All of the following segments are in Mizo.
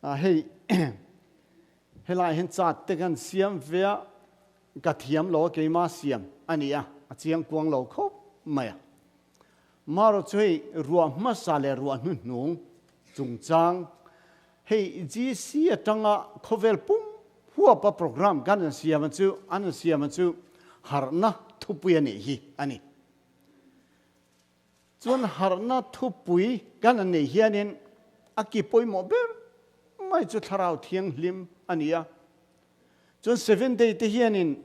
Hei helai hian chat te kan siam ve a, ka thiam lo a keima siam a ni a, a chiang kuang lo khawp mai a. Marawh chu hei ruah hmasa leh ruah hnuhnung chungchang hei GC atanga khawvel pum huapa program kan an siam a chu an an siam a chu harhna thupui a nih hi a ni. Chuan harhna thupui kan an neih hianin a ki pawimawh ber mai chu Thlarau Thianghlim a ni a. Chuan Seventh Day te hianin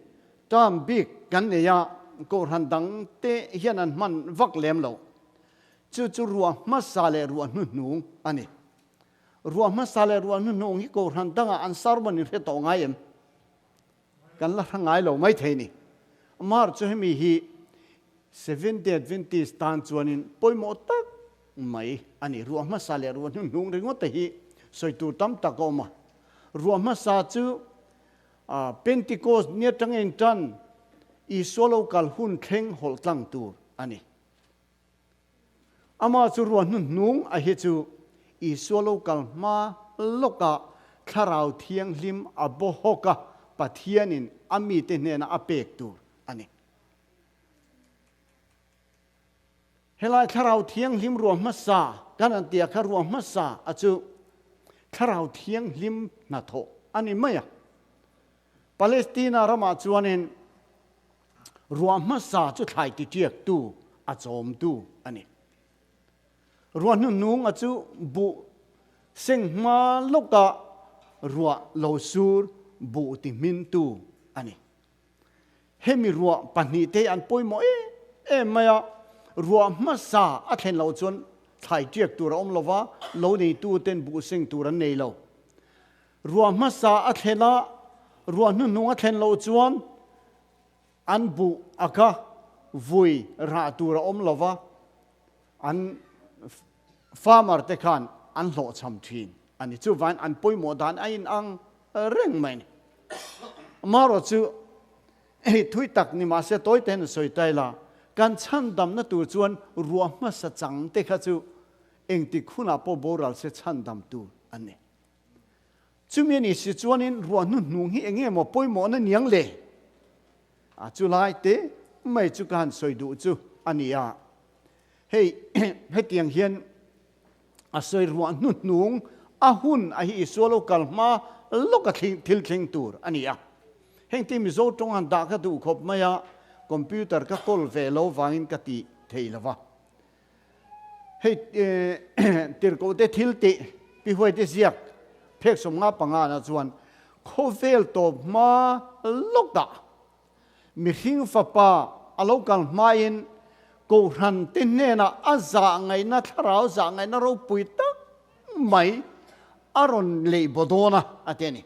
term bik kan nei a, Kohhran dang te hian an hman vak lem lo. Chu chu ruah hmasa leh ruah hnuhnung a ni. Ruah hmasa leh ruah hnuhnung hi Kohhran dangah an sermon in hre tawh ngai em? Kan la hra ngai lo mai thei ni. Mar chu hemi hi Seventh Day Adventist tan chuanin pawimawh tak mai a ni. Ruah hmasa leh ruah hnuhnung ringawt te hi sawi tur tam tak a awm a. Ruah hmasa chu Pentecost ni atanga intan Isua lo kal hun thleng hawlh tlang tur a ni. Amah chu ruah hnuhnung a hi chu Isua lo kal hma lawkah Thlarau Thianghlim a baw hawk a, Pathianin a mite hnena a pek tur a ni. Helai Thlarau Thianghlim ruah hmasa kan an tia kha ruah hmasa a chu Thlarau Thianghlim hnathawh a ni mai a. Palestina ramah chuanin Ruah hmasa chu thlai titiaktu a chawmtu a ni. Ruah hnuhnung a chu buh seng hma lawkah ruah lo sur buh ti hmintu a ni. Hemi ruah pahnihte hi an pawimawh em em mai a, ruah hmasa a thlen loh chuan thlai tiak tur a awm lo va, lo neituten buh seng tur an nei lo. Ruah hmasa a thlen a, ruah hnuhnung a thlen loh chuan an buh a kha vui rah tur a awm lo va, an farmer te khan an hlawhchham thin a ni. Chuvangin an pawimawh dan a inang reng mai a ni. Amaherawh chu hei thui tak ni mahse tawi te hian sawi ta ila, kan chhandamna tur chuan ruah hmasa chang te kha chu engtik hunah pawh boral se chhandam tur an ni. Chumi a ni si chuanin ruah hnuhnung hi eng nge maw pawimawhna niang le? A chu lai te mai chu ka han sawi duh chu a ni a. Hei hetiang hian a sawi ruah hnuhnung a hun a hi Isua lo kal hma lawka thil thleng tur a ni a. Heng te Mizo tawng han dah ka duh khawp mai a, computer ka kawl ve lo vangin ka ti thei lo va. Hei tirhkoh te thil tih pi huai te ziak phek 55 na chuan khawvel tawp hma lawkah mihring fapa a lo kal hmain kohhran te hnenah a zah ngaihna thlarau zah ngaihna ropui tak mai a rawn lei baw dawn a a ti a ni.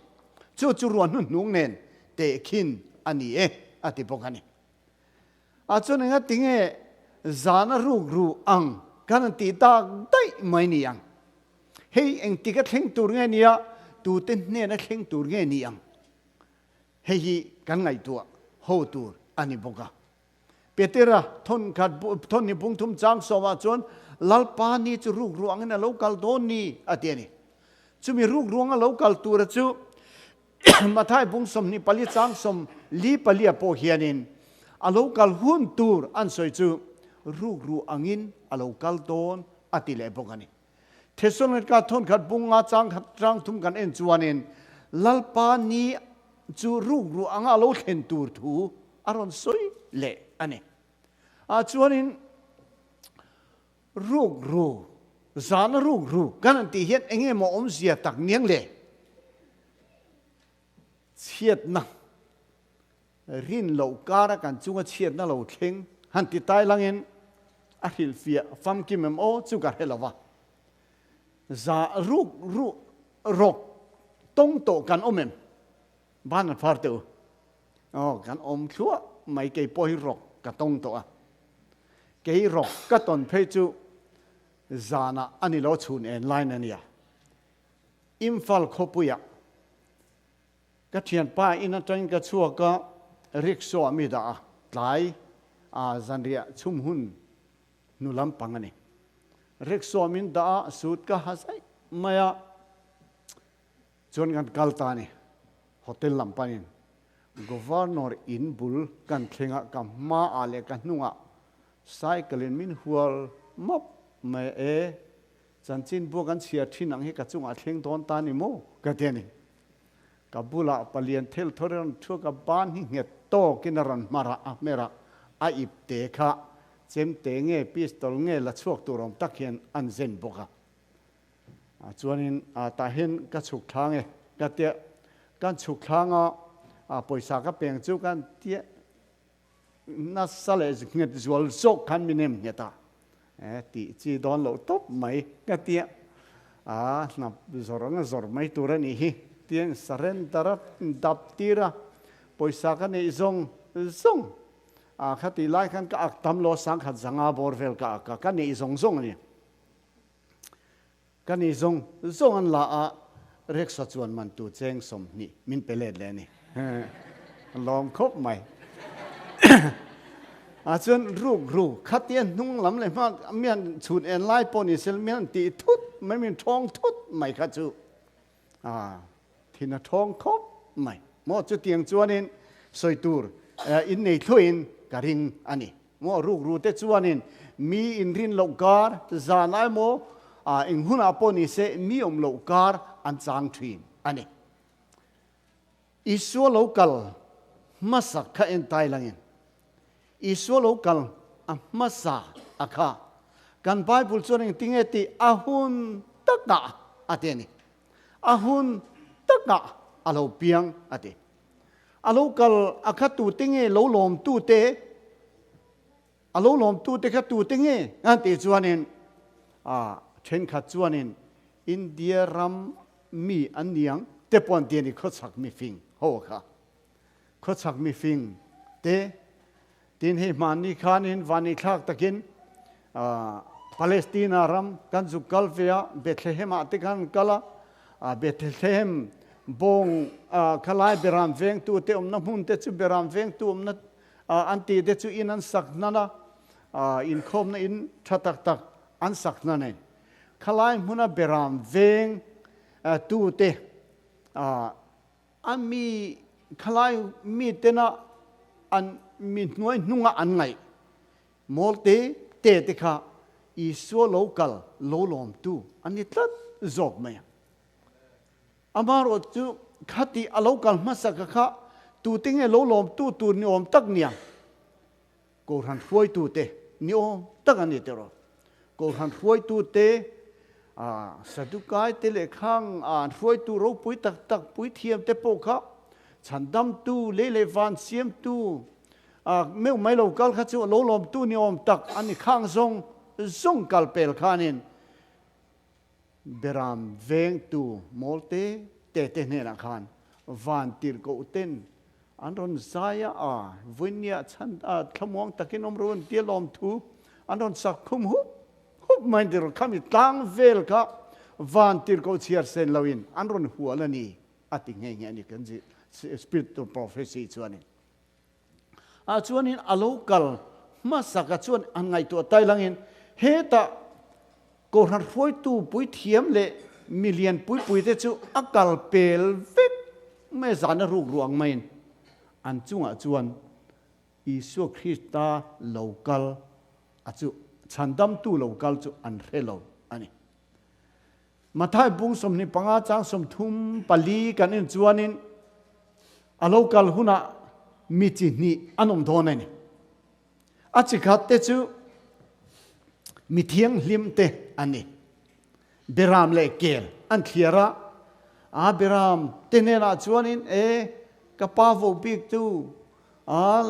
Chu chu ruah hnuhnung nen tehkhin a ni e a ti bawk a ni. A chuan enga tinge zan a ruk ru ang kan han tih tak daih mai ni ang. Hei engtik a thleng tur nge nia, tute hnen a thleng tur nge ni ang? Hei hi kan ngaihtuah ho tur a ni bawk a. Petera thawn khat thawn ni bung thum chang sawmah chuan Lalpa ni chu ruk ruangin a lo kal dawn ni a ti a ni. Chumi ruk ruanga lo kal tura chu Mathai bung 24 chang 44 pawh hianin a lo kal hun tur an sawi chu rukru angin a lo kal dawn a ti leh bawk a ni. Thesalonika thawnkhat bung nga chang khat chang thum kan en chuanin Lalpa ni chu rukru anga a lo thlen tur thu a rawn sawi leh a ni. Ah chuanin Rukru, zana rukru kan han tih hian eng nge maw awmzia tak niang le? Chhiatna, rin loh kara kan chunga chhiatna lo thleng han ti tai langin a hrilhfiah famkim em aw chu ka hre lo va. Za ruk ru rawk tawng tawh kan awm em? Ban an phar teh u. Aw, kan awm thluah mai kei pawh hi rawk ka tawng tawh a. Kei rawk ka tawn phei chu zanah a ni lo chhun en line a nia. Imphal khawpuiah ka thianpa in atangin ka chhuak a, rickshaw ah mi dah a, tlai a zanriah chhum hun hnu lampang a ni. Rickshaw min dah a, suit ka ha zaih mai a. Chuan kan kal ta a ni. Hotel lam panin Governor in bul kan thleng a, ka hmaah leh ka hnungah cycle in min hual mawp mai e. Chanchinbu kan chhiar thin ang hi ka chungah thleng dawn ta ni maw? ka ti a ni. Ka bulah palian thel thawr i rawn thu a, ka ban hi nghet tawkin a rawn hmar a, a hmer a, a ip te kha chemte nge pistol nge la chhuak tur awm tak hian an zen bawk a. Chuanin tah hian ka chhuk thlang e ka tia, kan chhuk thlang a, pawisa ka peng chu kan tia nasa leh nghet zual zawk khan min em nghet a, tih chi dawn loh tawp mai ka tia, a hnap zawr anga zawr mai tur a nih hi tia surrender a dap tir a, pawisa ka neih zawng zawng a khatih lai khan ka ak tam lo sangkhat zanga bawr vel ka ak a, ka neih zawng zawng a ni. Ka ni zawng zawng an la a, rickshaw chuan man tu cheng 20 min pe let leh a ni. Lawm khawp mai. A chuan ruk ru khatia hnung lam leh hma mian chhun en lai pawh ni sel mian tih thut mai min thawng thut mai kha chu a thin a thawng khawp mai. Maw chutiang chuanin sawi tur in nei thluahin ka ring a ni. Maw ruk ru te chuanin mi inrin loh kar zan ai maw eng hunah pawh ni se mi awm loh kar an chang thin a ni. Isua lo kal hmasak kha en tai langin Isua lo kal a hmasa a kha kan Bible chuan engtinge tih a hun takah a ti a ni. A hun takah a lo piang a ti. A lo kal a kha tute nge lo lawmtute, a lo lawmtute kha tute nge an tih chuanin a thenkhat chuanin India ram mi an ni ang te pawh an ti a ni khawchhak mifing ho kha. Khawchhak mifing te tin hei hmanni khanin vanithlak takin Palestina ram kan zuk kal ve a, Bethlehem ah te khan kal a, Bethlehem bawng khalai beram vengtu te awmna hmun te chu beram vengtu awmna an tih te chu in an sak hnan a, inkhawmna in tha tak tak an sak hnan e. Khalai hmuna beram veng tu te A mi khalai mi tena an mi hnuai hnunga an ngaih mawl te te te kha Isua lo kal lo lawmtu an ni tlat zawk mai a. Amaherawh chu khati a lo kal hmasaka kha tute nge lo lawmtu tur ni awm tak nia? Kohhran hruaitute ni awm tak a ni tiraw? Kohhran hruaitute, Sadukai te leh khang an hruaitu ropui tak tak puithiam te pawh kha chhandamtu, lei leh van siamtu, meuh mai lo kal kha chu lo lawmtu ni awm tak a ni. Khang zawng zawng kal pel khanin Beram vengtu mawl te te te hnenah khan van tirhkoh ten an rawn zai a, a vawinia chhan a thlamuang takin awm rawh an tia lawmthu an rawn sak khum hup hup mai an ti rawh. Khami tlang vel kha van tirhkoh chhiar sen loin an rawn hual a ni a ti nghe nghe a ni kan Spirit of Prophecy chuanin. Ah chuanin a lo kal hmasaka chuan an ngaihtuah tai langin hetah Kohhran hruaitu puithiam leh milian puipuite chu a kal pel vek mai a, zana ruk ruang maiin an chungah chuan Isua Krista lo kal a chu chhandamtu lo kal chu an hre lo a ni. Mathai bung 25 chang 34 kan en chuanin a lo kal hunah mi chi hnih an awm dawn a ni. A chi khat te chu mi thianghlim te an ni. Beram leh kel an thliar a, a beram te hnenah chuanin e ka pa vo bik tu a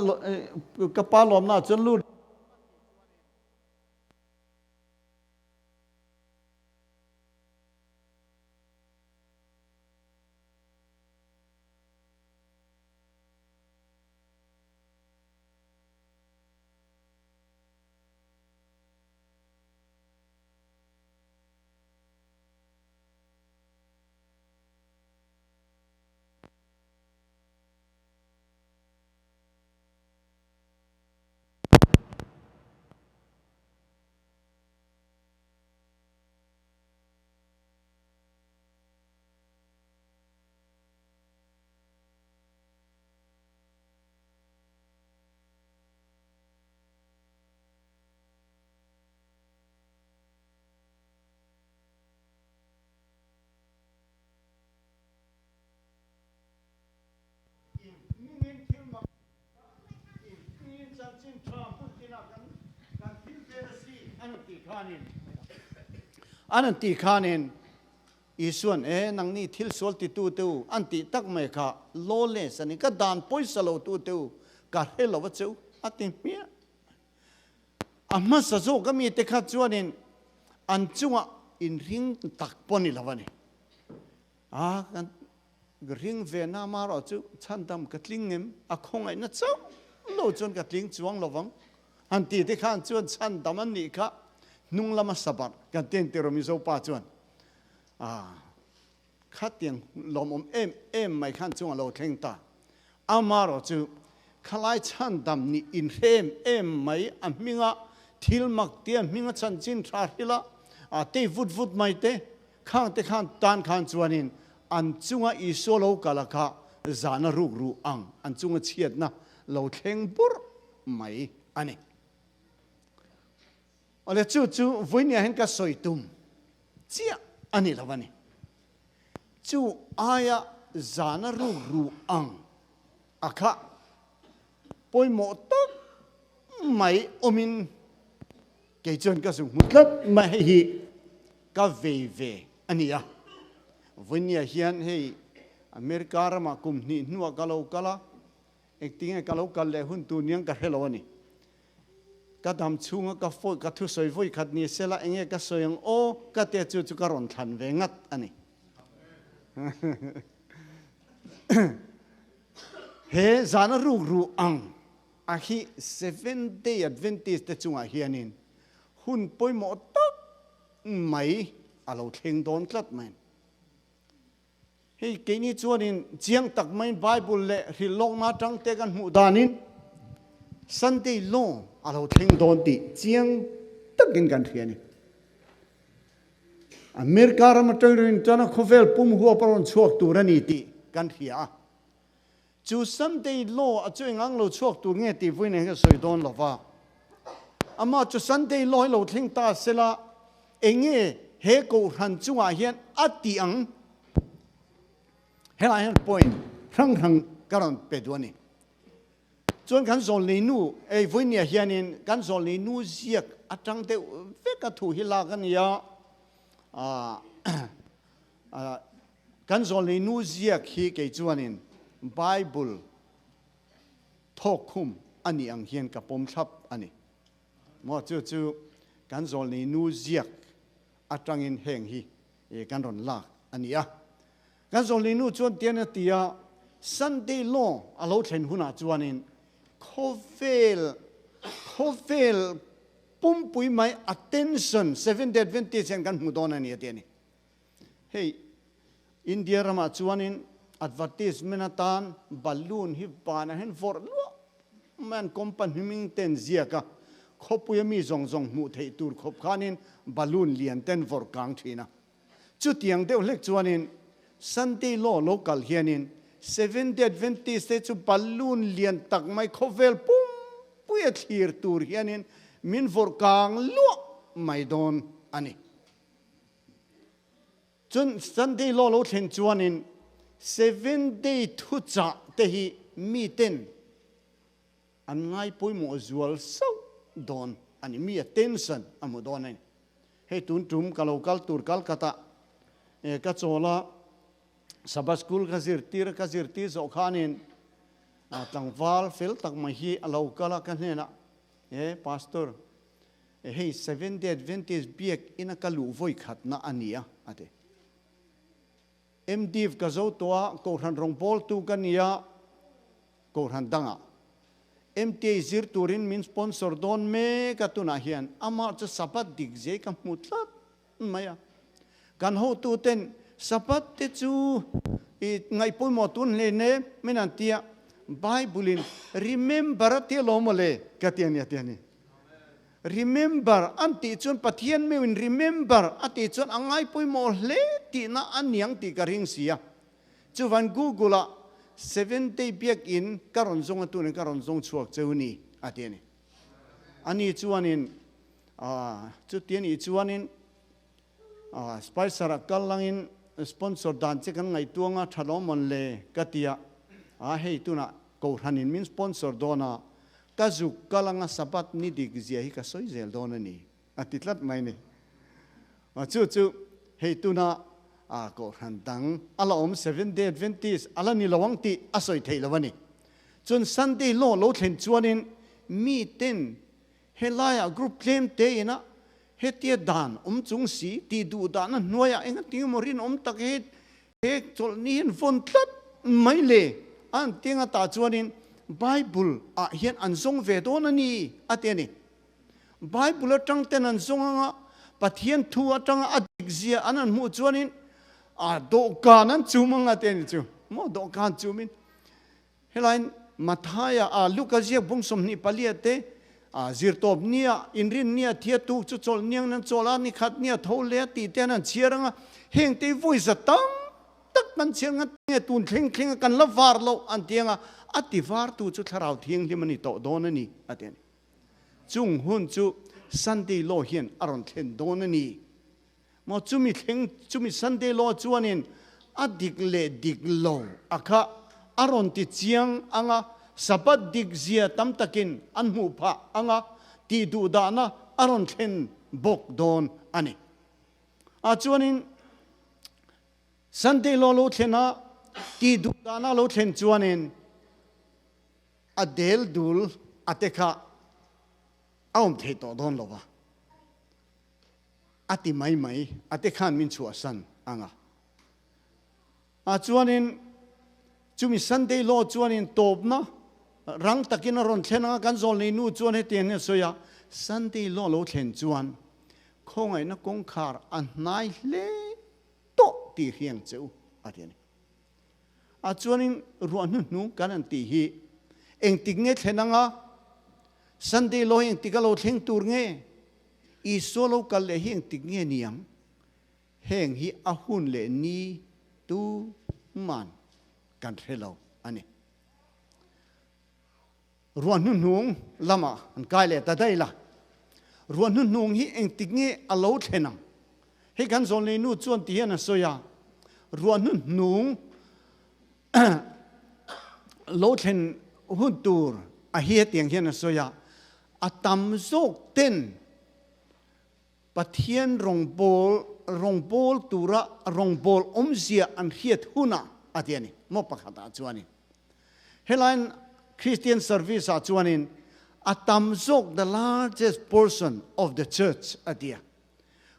ka pa lawmna chuan lut An han tih khanin Isuan, E, nangni thil sual titu te u, an tih tak mai kha lawless a ni, ka dan pawisa lo tu te u, ka hre lo a che u, a ti hmiah. A hmasa zawk a mite kha chuanin an chungah inring tak pawh ni lo a ni. A, kan ring ve na marawh chu chhandam ka tling em? A khawngaihna chauh lo chuan ka tling chuang lo vang. Han ti te khan chuan chhandam an nih kha hnung lama sabarh kan ti ang tiraw Mizo pa chuan. A, khatiang lawmawm em em mai khan chung a lo thleng ta. Amarawh chu khalai chhandam nih inhre em em mai a hminga thil mak tia hminga chanchin tha hrila a tei vut vut mai te Khang te khan tan khan chuanin an chunga Isua lo kal a kha zahna ruk ruh ang an chunga chhiatna lo thleng burh mai a ni. Awle chu chu vawinia hian ka sawi tum chiah a ni lo a ni. Chu aia zahna ruk ruh ang a kha pawimawh tak mai awmin Kei chuan ka zuk hmu tlat mai, hei hi ka vei ve a ni a. Vawinia hian hei America ramah kum hnih hnuah ka lo kal a, engtinge ka lo kal leh hun tur niang ka hre lo a ni. Ka dam chhunga ka fawi ka thusawi vawi khat ni sela enge ka sawi ang aw ka tia chu chu ka rawn thlan ve ngat a ni. He zana ruk ruh ang A hi Seventh Day Adventist te chungah hianin hun pawimawh tak mai a lo thleng dawn tlat mai. Hei keini chuanin chiang tak maiin Bible leh hrilhlawkna atang te kan hmuh danin Sunday Law a lo thleng dawn tih chiang takin kan hria a ni. America ram atang rin chuan a khawvel pum huap a rawn chhuak tur a ni tih kan hria a. Chu Sunday Law a chu engang lo chhuak tur nge tih vawiin eng ka sawi dawn lo va. Amah chu Sunday Law hi lo thleng ta sela enge he kohhran chungah hian a tih ang? Helaiah hian point hrang hrang ka rawn pe duh a ni. Chuan kan zawlnei nu, ei vawinia hianin kan zawlnei nu ziak atang deuh vek a thu hi lak a ni a, Kan zawlnei nu ziak hi kei chuanin Bible thawkkhum a nih ang hian ka pawm thlap a ni. Maw chu chu kan zawlnei nu ziak atangin heng hi kan rawn lak a ni a. Kan zawlnei nu chuan tian a ti a, Sunday law a lo thlen hunah chuanin khawvel khawvel pumpui mai attention Seventh Day Adventist hian kan hmu dawn a ni a ti a ni. Hei India ramah chuanin advertisement atan balloon hi vanah hian vawrh luah mai an company hming ten ziak a, khawpuia mi zawng zawng hmuh theih tur khawp khanin balloon lian ten vawrh kang thin a. Chutiang deuh hlek chuanin Sunday law lo kal hianin Seventh Day Adventist te chu balloon lian tak mai khawvel pumpuia thlir tur hianin min vawrh kang luah mai dawn a ni. Chun Sunday law lo thlen chuanin Seventh Day thuchah te hi miten an ngai pawimawh zual sauh dawn a ni. Mi attention a hmu dawn a ni. Hei tun tum ka lo kal tur Calcutta ka chawl a, Sabbath School ka zirtir a, ka zirtir zawh khanin tlangval fel tak mai hi a lo kal a ka hnenah, E Pastor, Hei Seventh Day Adventist biak ina ka luh vawi khatna a ni a, a ti. MDiv ka zo tawh a, Kohhran rawngbawltu ka ni a, Kohhran dangah MTA zir turin min sponsor dawn mek a, tunah hian amah chu Sabbath dik zia ka hmu tlat mai a. Kan hotuten Sabbath te chu i ngaihpawimawh tun hle ne min an ti a, Bible-in remember a ti alawm maw le ka ti a ni a ti a ni. Remember an tih chuan Pathian meuhin remember a tih chuan a ngaipawimawh hle tihna a niang tih ka ring si a. Chuvan Google-ah Seventh Day Biakinn ka rawn zawng a tunin ka rawn zawng chhuak cheu ni a ti a ni. Ani chuanin chuti a nih chuanin Spicer-ah kal langin sponsor dan che kan ngaihtuang a tha lawm mawn le ka ti a, a hei tunah Kohhranin min sponsor dawn a, ka zuk kal anga Sabbath ni dik zia hi ka sawi zel dawn a ni. a ti tlat mai ni. Chu chu hei tuna kohhran dang a la awm Seventh Day Adventist a la ni lo ang tih a sawi theih lo a ni. Chuan Sunday law lo thlen chuanin miten helaiah group tlem te ina hetia dan awm chung si tih duh dahna hnuaiah engati emaw rinawm tak he he chawlhni hian vawn tlat mai le a an ti anga tah chuanin Bible ah hian an zawng ve dawn a ni a ti a ni. Bible atang ten an zawng anga Pathian thu atanga a dik zia an han hmuh chuanin a dawhkan an chum anga te a ni chu maw dawhkan chumin Helaiin Mathaia a Luka ziak bung 24 te a zirtawp nia inrin nia thia tuk chu chawlh niang nan chawl a nikhat nia tho le a tih te an han chhiar anga heng te hi vawi za tam tak kan chhiar ngat nge tun thleng thleng a kan la var loh an ti anga a ti var tu chu thlarau thianghlim a ni tawh dawn a ni a ti a ni. Chung hun chu Sunday law hian a rawn thlen dawn a ni. Maw chumi thleng chumi Sunday law chuanin a dik leh dik lo a kha a rawn ti chiang anga Sabbath dik zia tam takin an hmuh phah anga tih duh dahna a rawn thlen bawk dawn a ni. A chuanin Sunday law lo thlen a tih duh dahna lo thlen chuanin a del dul a te kha a awm thei tawh dawn lo va. A ti mai mai, a te khan min chhuahsan ang a. A chuanin chumi Sunday law chuanin tawpna rang takin a rawn thlen ang a, kan zawlnei nu chuan hetiang hian a sawi a, Sunday law lo thlen chuan khawngaihna kawngkhar a hnai hle tawh tih hriang che u a ti a ni. A chuanin ruah hnuhnung kan han tih hi engtik nge thlen ang a, Sunday law hi engtik a lo thleng tur nge? Isua lo kal leh hi engtik nge ni ang? Heng hi a hun leh ni tu man kan hre lo a ni. Ruah hnuhnung lamah an kai leh ta daih la. Ruah hnuhnung hi engtik nge a lo thlen ang? Hei kan zawlnei nu chuan ti hian a sawi a, ruah hnuhnung lo thlen hun tur a hi hetiang hian a sawi a, A tam zawk ten Pathian rawngbâwl rawngbâwl tura rawngbâwl awmzia an hriat hunah a ti a ni. Maw pakhatah chuanin helaiin Christian service ah chuanin a tam zawk the largest portion of the church a ti a.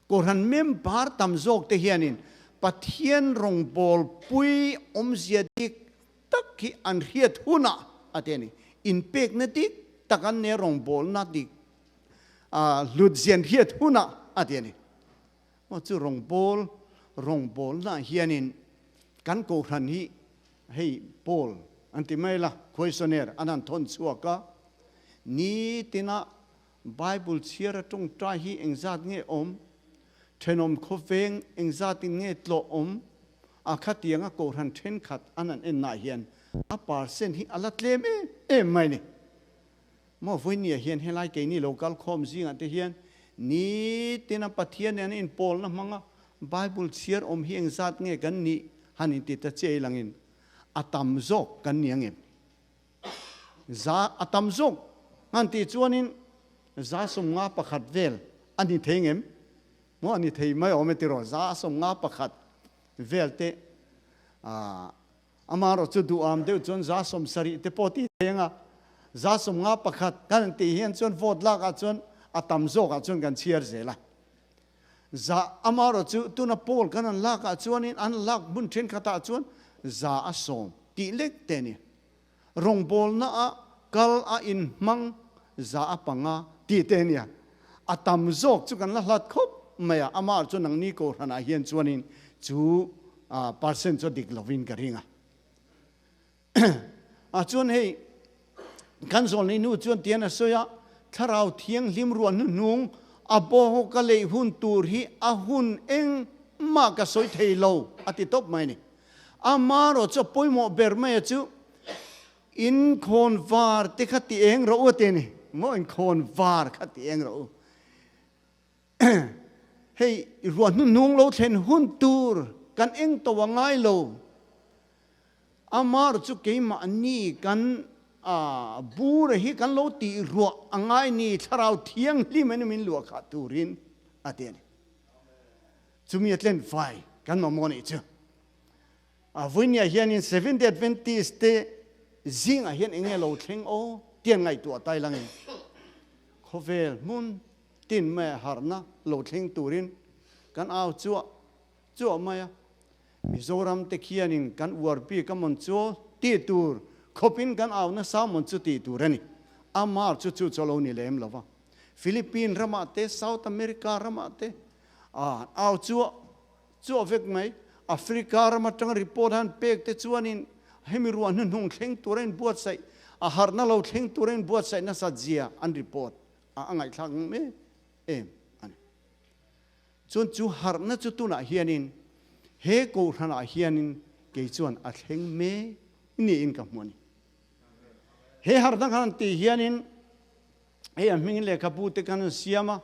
Kohhran member tam zawk te hianin Pathian rawngbâwl pui awmzia dik tak hi an hriat hunah a ti a ni. Inpekna dik tak an nia rawngbawlna dik hlut zian hriat hunah a ti a ni. Aw chu rawngbâwl rawngbawlna hianin kan kohhran hi hei Paul an ti mai la questionnaire an han thawn chhuak a, nitina Bible chhiar a tawngtai hi engzat nge awm? Thenawm khawveng engzatin nge tlawh awm? A khatianga kohhran thenkhat an han ennah hian a percent hi a la tlem em em mai ni. Maw vawinia hian helai keini lo kal khawm zingah te hian nitina Pathian nen inpawlna hmanga Bible chhiar awm hi engzat nge kan nih han inti ta chiah ilangin a tam zawk kan ni angem? Za a tam zawk han tih chuanin za 51 vel a ni thei ngem? Maw a ni thei mai awm e tiraw? Za 51 vel te amaherawh chu duham deuh chuan za 70 te pawh tih thei anga za 51 kan han tih hian chuan vote lakah chuan a tam zawkah chuan kan chhiar zel a. Za amaherawh chu tuna poll kan han lakah chuanin an lak hmun thenkhatah chuan za a sawm tih lek te a ni. Rawngbawlna a kal a inhmang za a panga tih te ania. A tam zawk chu kan la hlat khawp mai a, amah chu nangni kohhranah hian chuanin chu percent chu a dik lovin ka ring a. A chuan hei kan zawlnei nu chuan tian a sawi a, Thlarau Thianghlim ruah hnuhnung a bawk ka leih hun tur hi a hun engmah ka sawi thei lo a ti tawp mai a ni. Amaherawh chu a pawimawh ber mai a chu inkhawn var te kha ti eng rawh u a ti a ni. Maw inkhawn var kha ti eng rawh u. Hei ruah hnuhnung lo thlen hun tur kan eng to a ngai lo. Amaherawh chu keimahni kan. A bur hi kan lo tih ruah a ngai ni, Thlarau Thianghlim in min luah khah turin a ti a ni. Chumi a tlen fai kan mamawh nih chu. A vawinia hianin Seventh Day Adventist te zingah hian enge lo thleng aw tian ngaihtuah tai langin khawvel hmun tin mai a harhna lo thleng turin kan au chuah chuah mai a. Mizoram te khianin kan uar bik a mawn chu tih tur khawpin kan au nasa mawn chu tih tur a ni. Amar chu chu chu a lo ni lem lo va. Philippine ramah te, South America ramah te an au chuah chuah vek mai. Africa ram atanga report han pek te chuanin hemi ruah hnuhnung thleng tura inbuatsaih, a harhna lo thleng tura inbuatsaih nasat zia an report a a ngaihthlak em em a ni. Chuan chu harhna chu tunah hianin he kohhranah hianin kei chuan a thleng mek niin ka hmu a ni. He harhna khan an tih hianin hei a hmingin lehkhabu te khan an siam a,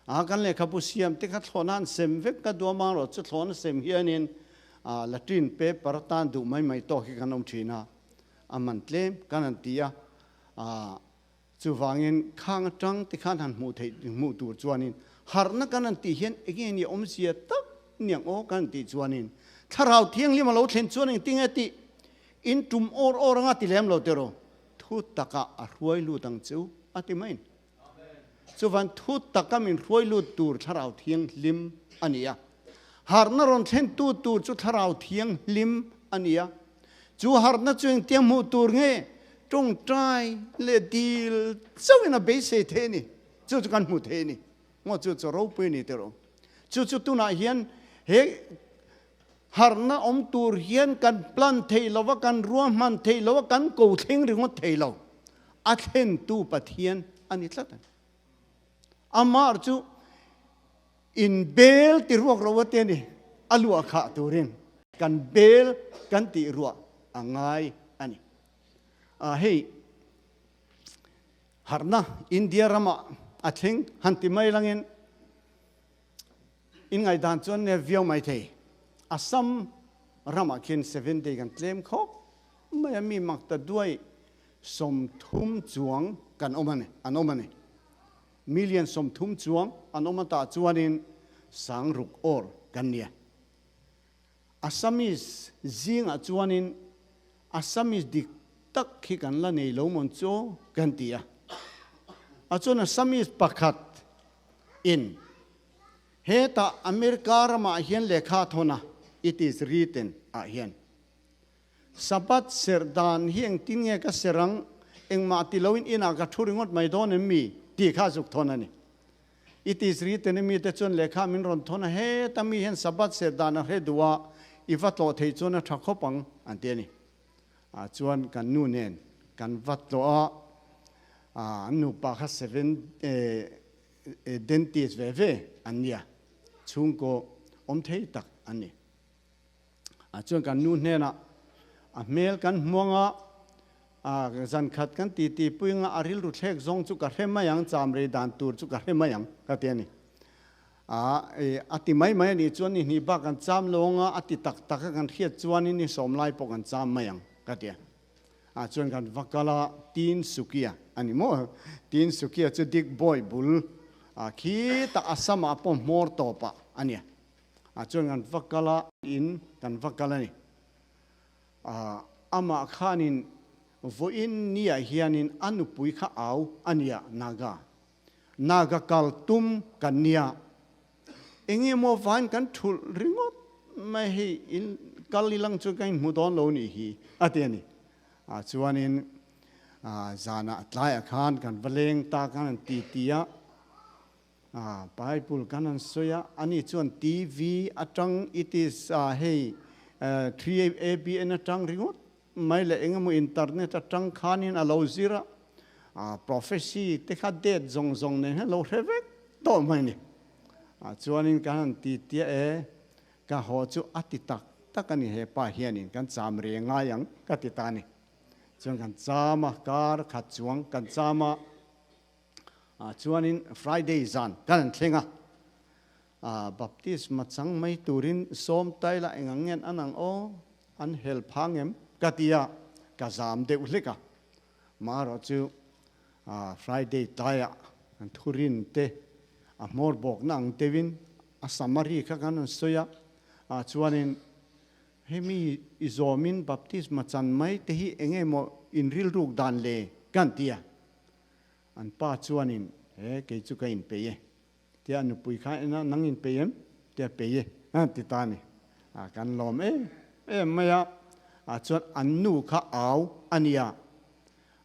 a kan lehkhabu siam te kha thlawhna an sem vek ka duam ang rawh chu thlawhna sem hianin latrine paper atan duh mai mai tawk hi kan awm thin a, a man tlem kan han ti a, Chuvangin khang atang te khan han hmuh theih hmuh tur chuanin harhna kan han tih hian enge ni awmzia tak niang aw kan han tih chuanin Thlarau Thianghlim a lo thlen chuan engtinge tih in tum awr awr anga ti lem lo tiraw thu takah a hruai lut ang chu a ti mai. Chuvan thu taka min hruai lut tur Thlarau Thianghlim a ni a. Harhna rawn thlen tu tur chu Thlarau Thianghlim a ni a. Chu harhna chu engtia hmuh tur nge tawngtai leh dil chauhin a beisei thei a ni. Chu chu kan hmu thei a ni. Ngaw chu chu ropui a ni teh rawh. Chu chu tunah hian he harhna awm tur hian kan plan thei lo va, kan ruahman thei lo va, kan ko thleng ringawt thei lo. A thlentu Pathian a ni tlat a ni. Amah chu In bel ti ruak ro a ti a ni, a luah khah turin kan bel kan tih ruah a ngai a ni. A hei harhna India ramah a thleng han ti mai langin in ngaihdan chuan nep viau mai thei. Assam ramah khian 7 day kan tlem khawp mai a, mi mak ta duai 30 chuang kan awm a ni, an awm a ni. Million 30 chuang an awm atah chuanin 6000 awr kan nia. Assamese zingah chuanin Assamese dik tak hi kan la nei lo mawn chu kan ti a. A chuan Assamese pakhat in hetah America ramah hian lehkha a thawn a, it is written ah hian. Sabbath serh dan hi engtin nge ka serh ang? Engmah ti loin inah ka thu ringawt mai dawn em mi? tih kha a zuk thawn a ni. It is written i mite chuan lehkha min rawn thawn a, heta mi hian Sabbath serh dan a hre duh a, i va tlawh thei chuan a tha khawp ang, an ti a ni. Ah chuan kan nu nen kan va tlawh a, ah an nupa kha seven dentist ve ve an nia, chhungkaw awm thei tak an ni. A chuan kan nu hnenah a hmel kan hmuang a, a zan khat kan titi pui anga a rilru thlek zawng chu ka hre mai ang, cham rei dan tur chu ka hre mai ang ka ti a ni. A a ti mai mai a nih chuan ni hnih bak kan cham lo anga a ti tak tak a kan hriat chuanin ni sawm lai pawh kan cham mai ang ka ti a. A chuan kan va kal a, Tin Sukia a ni maw? Tin Sukia chu Digboi bul a khitah Assam ah pawh hmawr tawpah a nia. A chuan kan va kal a, in kan va kal a ni. A amah khanin vawiin niah hianin a nupui kha au a nia, Naga. Naga kal tum kan nia. Enge maw vain kan thulh ringawt mai hei in kal ilang chuan kan inhmu dawn lo nih hi a ti a ni. A chuanin zanah tlaiah khan kan va leng ta khan an ti ti a. A Bible kan han sawi a, ani chuan TV atang it is a hei 3ABN atang ringawt mai leh engemaw internet atang khanin a lo zir a, a prophecy te kha date zawng zawng nen hian lo hre vek tawh mai a ni. A chuanin kan han ti tia e, ka haw chu a ti tak tak a ni he pa hianin kan cham reng ngai ang ka ti ta a ni. Chuan kan cham a, kar khat chuang kan cham a. Chuanin Friday zan kan an thleng a, baptisma chang mai turin sawm taila eng ang ngen an ang aw, an hel phang em ka ti a, ka zam deuh hlek a. Marawhchu Friday tlaiah kan thurin te a hmawr bawkna ang deuhin a summary kha kan rawn sawi a, chuanin hemi i zawmin baptisma chan mai te hi eng nge maw in rilruk dan le kan ti a. An pa chuanin he kei chu ka inpeih e tia a nupui kha en a, nang inpeih em tia peih e a ti ta a ni. Kan lawm em em mai a, chuan an nu kha au a nia,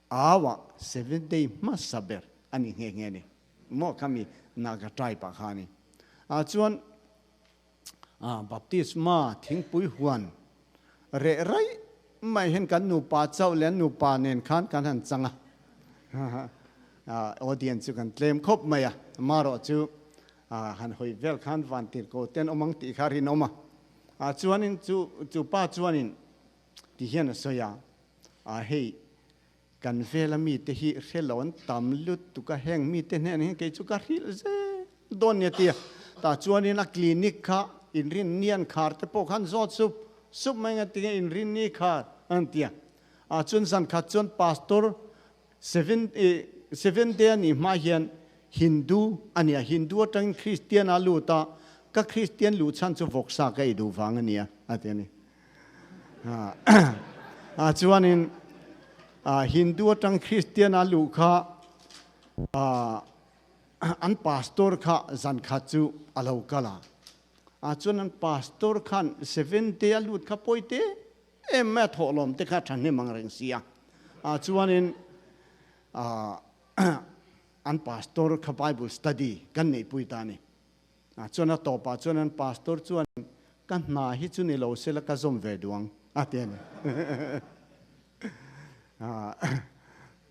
auah Seventh Day hmasa ber a ni nghe nghe a ni. Maw khami Naga tribe ah kha a ni. Chuan Baptisma thingpui huan reh raih mai hian kan nupa chauh leh an nupa nen khan kan han chang a. Audience chu kan tlem khawp mai a, amarawh chu han hawi vel khan van tirhkoh ten awm ang tih kha a rinawm a. Chuanin chu chu pa chuanin ti hian a sawi a, hei kan vela mite hi hre lo an tam lutuk a, heng mite hnenah hian kei chu ka hrilh zel dawn nia tia. Tah chuanin a clinic kha inrinni an khar te pawh khan zawt sup sup mai nga tinge inrinni khar an tia. Ah chuan zan khat chuan pastor seven seven day a nih hma hian Hindu a nia, Hindu atangin Christian a lut a, ka Christian luh chhan chu vawksa ka ei duh vang a nia a ti a ni. Ah chuanin Hindu atang Christian a luh kha an pastor kha zan khat chu a lo kal a. Ah chuan an pastor khan seven day a lut kha pawi te em mai a thawhlawm te kha thahnem ang reng si a. Ah chuanin an pastor kha Bible study kan neihpui ta a ni. A chuan a tawpah chuan an pastor chuan ka hna hi chu ni lo sela ka zawm ve duh ang a ti a ni.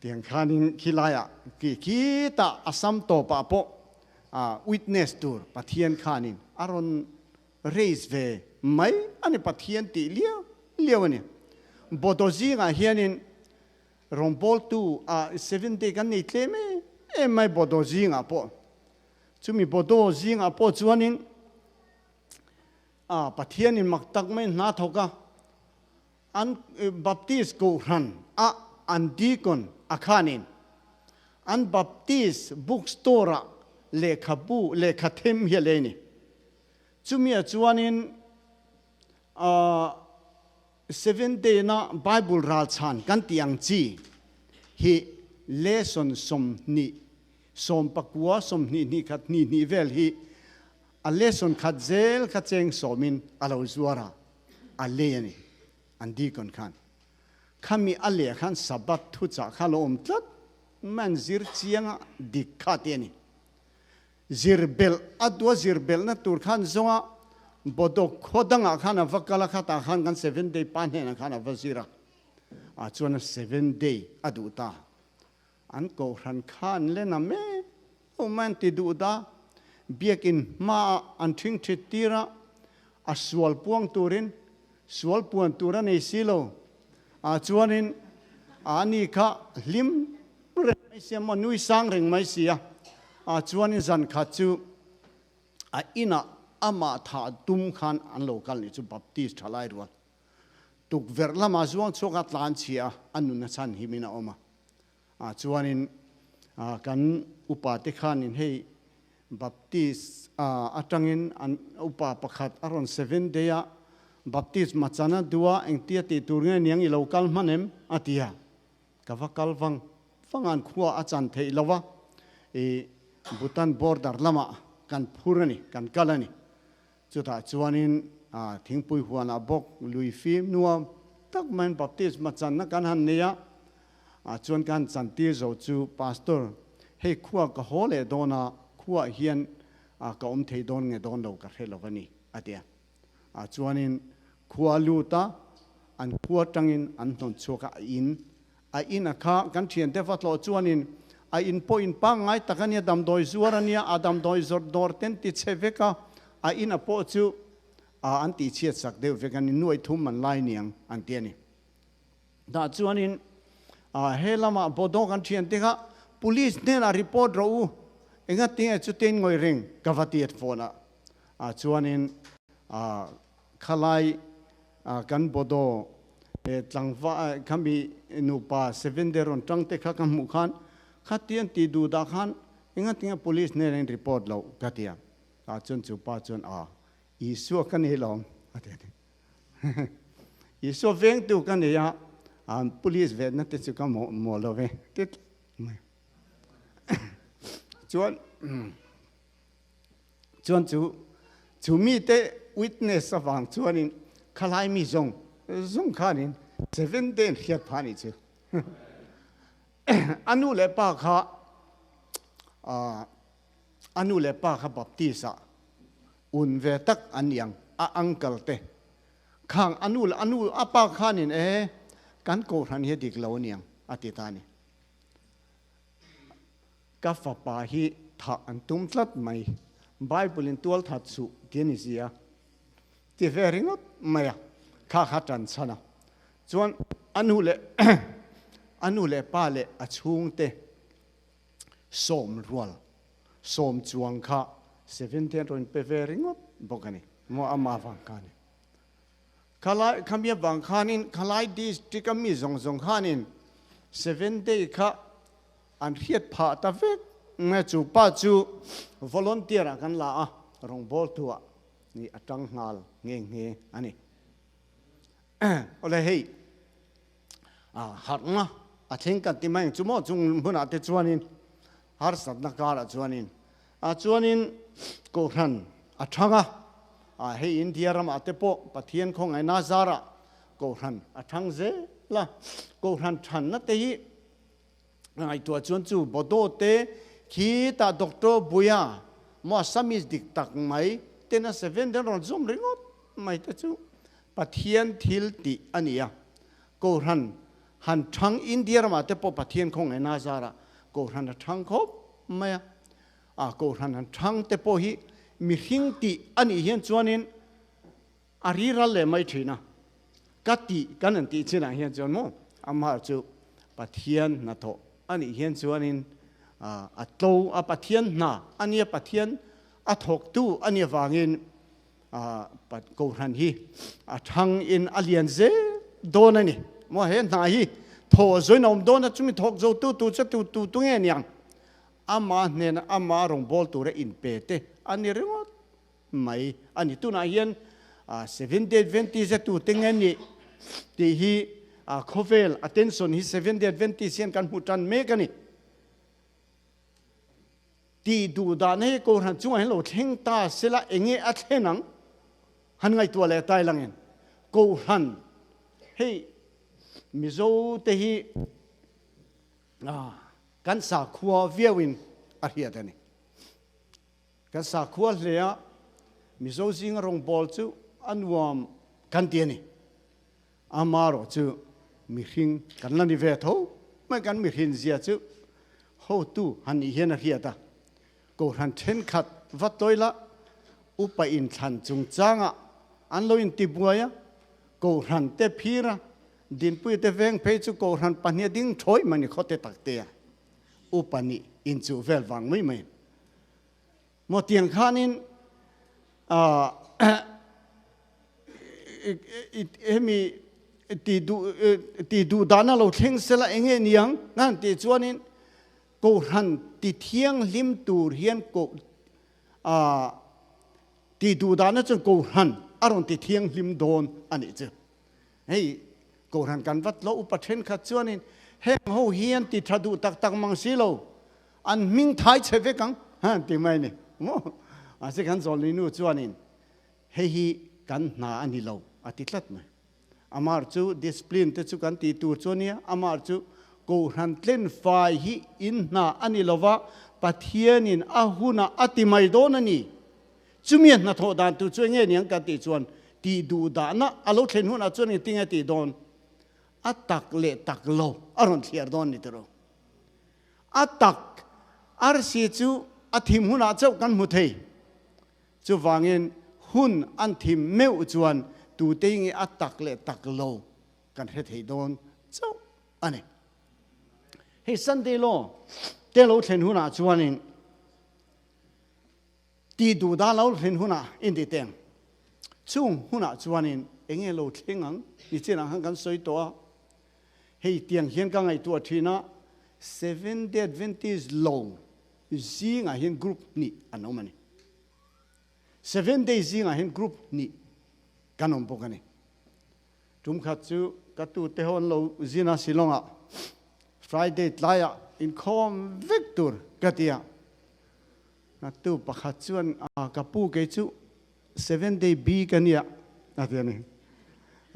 Tiang khanin khilaiah khi khitah a sam tawpah pawh witness tur Pathian khanin a rawn raise ve mai a ni Pathian tih liau liau a ni. Bodo zingah hianin rawngbawltu 70 kan nei tlem em em mai Bodo zingah pawh. Chumi Bodo zingah pawh chuanin a Pathianin mak tak mai hna thawk a, an Baptist Kohhran a an deacon a khanin an Baptist bookstore ah lehkhabu lehkha them hi a lei a ni. Chumi ah chuanin a Seventh Day na Bible ralchhan kan tih ang chi hi lesson 20, 19, 20 hnih khat hnih hnih vel hi a lesson khat zel kha cheng sawmin a lo zuar a, a lei a ni an deacon khan. Khami a leh khan Sabbath thuchah kha lo awm tlat mai an zir chiang a dik kha ti a ni. Zir belh a dua zir belhna tur khan zawnga Bodok khaw dangah khan a va kal a, khatah khan kan Seven Day pa hnenah khan a va zir a, ah chuan a Seven Day a duh ta. An kohhran khan len a mek ho mai an ti duh da, biakin hmaah an ṭhing ṭhit tir a, a sual puang turin sual puan tur a nei si lo, ah chuanin a ni kha hlim reng mai sia maw, nui sang reng mai sia. Ah chuanin zan khat chu a inah amah thah tum khan an lo kal nih chu Baptist thalai rual. Tukverh lamah zuang chhuak a tlan chhia a, a nun a chhan himin a awm a. Ah chuanin kan upa te khanin hei Baptist atangin an upa pakhat a rawn seven day a Baptist machana dua engtia tih tur nge niang i lo kal hman em? a ti a. Ka va kal vang vang an khua a chan theih lo a, i Bhutan border lamah kan phur a ni, kan kal a ni. Chutah chuanin thingpui huanah bawk lui fim nuam tak maiin baptisma channa kan han nei a, chuan ka han chantir zo chu Pastor, hei khua ka haw leh dawn a, khuaah hian ka awm thei dawn nge dawn lo ka hre lo a ni, a ti a. Chuanin khua lut a, an khua tangin an hnawn chhuak a, a in. A in a kha kan thiante va tlawh chuanin a in pawh in pangngai tak a nia, damdawi zuar a nia, a damdawi zawrh dawr ten ti chhe vek a, a in a pawh chu an tih chhiat sak deuh vek a ni, nuai thum an lai niang an ti a ni. Tah chuanin he lamah Bodo kan thiante kha police hnenah report rawh u, engatinge chutin ngawi reng ka va ti a phone ah. Ah chuanin khalai kan Bodo Tlangva khami nupa Seven Day rawn tang te kha ka hmuh khan khatian tih duh dah khan engatinge police hnenah in report loh ka ti a. Tah chuan chu pa chuan a Isua ka ni lawm a ti a ni. Isua vengtu ka ni a, police venna te chu ka mawh lo ve ti tlat mai. Chuan chuan chu chu mite witness avang chuanin khalai mi zawng zawng khanin Seven Day an hriat phah a nih chu. A nu leh pa kha a nu leh pa kha Baptist ah un ve tak an ni ang, a uncle te khang a nu a nu a pa khanin e kan kohhran hi a dik lo a ni ang a ti ta a ni. Ka fapa hi thah an tum tlat mai, Bible in tual that suh ti a ni sia ti ve ringawt mai a, kha kha tan chhan a. Chuan a nu leh a nu leh pa leh a chhungte sawm rual sawm chuang kha Seventh an rawn pe ve ringawt bawk a ni. Maw ama vang kha a ni. Khalai khamia vang khanin khalai district a mi zawng zawng khanin Seventh Day kha an hriat phah ta vek nge chu pa chu volunteer ah kan la a rawngbawltu ah ni a tang nghal nghe nghe a ni. Awle hei harhna a thleng kan ti mai ang chu maw chung hmunah te chuanin harsatna karah chuanin a chuanin kohhran a thang a a hei India ramah te pawh Pathian khawngaihna zarah kohhran a thang zel a kohhran thanna te hi Ngaihtuah chuan chu Bodo te khi tah Doctor Buia maw Assamese dik tak mai ten a seven den rawn zawm ringawt mai te chu Pathian thil tih a ni a. Kohhran han thang India ramah te pawh Pathian khawngaihna zarah Kohhran a thang khawp mai a. A Kohhran han thang te pawh hi mihring tih a nih hian chuanin A ri ral leh mai thin a, ka tih kan han tih chinah hian chuan maw amah chu Pathian hnathawh a nih hian chuanin a tlo a, Pathian hna a nia, Pathian a thawktu a nih avangin Kohhran hi a thangin a lian zel dawn a ni. Maw he hna hi thawh zawin a awm dawn a, chumi thawk zo tu tu chu tu tu tu nge niang? Ama hnena ama rawngbâwl tura inpe te a ni ringawt. mai a ni. Tunah hian Seventh Day Adventist a tute nge nih tih hi khawvel attention hi Seventh Day Adventist hian kan hmu tan mek a ni. Tih duh dan hei Kohhran chungah hian lo thleng ta sela enge a thlen ang? Han ngaihtuah leh tai langin Kohhran hei Mizo te hi kan sakhua viauin a hriat a ni. Kan sakhua hle a, Mizo zinga rawngbâwl chu a nuam kan ti a ni. Amarawh chu mihring kan la ni ve tho mai, kan mihrin zia chu hotu han nih hian a hriat a. Kohhran thenkhat va tawi la, upa inthlan chungchangah an lo intibuai a, Kohhran te phir a, Dinpuia te veng phei chu Kohhran pahniha ding thawi mai ni khawte takte a, upa nih inchuh vel vang mai mai. Maw tiang khanin hemi ti duh ti duh dahna lo thleng sela eng nge niang nan tih chuanin Kohhran ti thianghlim tur hian koh ti duh dahna chuan Kohhran a rawn ti thianghlim dawn a nih chu. Hei Kohhran kan vat lo upa thenkhat chuanin heng ho hian ti tha duh tak tak mang si lo, an hming thai chhe vek ang han ti mai ni maw? Mahse kan zawlni nu chuanin hei hi kan hna a ni lo a ti tlat mai. Amar chu discipline te chu kan tih tur chu a nia, amar chu Kohhran tlen fai hi in hna a ni lova, Pathianin a hunah a ti mai dawn a ni. Chumi a hnathawh dan tur chu enge niang kan tih chuan tih duh dahna a lo thlen hunah chuan engtin nge tih dawn? A tak leh tak lo a rawn thliar dawn ni tiraw? A tak arsi chu a thim hunah chauh kan hmu thei. Chuvangin hun an thim meuh chuan tute nge a tak leh tak lo kan hre thei dawn chauh a ni. Hei Sunday law te lo thlen hunah chuanin Ti duh dah lo hrin hunah in ti teng. Chung hunah chuanin enge lo thleng ang ni chinah khan kan sawi tawh a. Hei tiang hian ka ngaihtuah thin a, Seventh-day Adventist lo zingah hian group hnih an awm a ni. Seventh-day zingah hian group hnih kan awm bawk a ni. Tum khat chu ka tute ho an lo zin a Shillong-ah Friday tlaiah inkhawm vek tur ka ti a. Tu pakhat chuan ka pu kei chu Seven day B ka nia a ti a ni.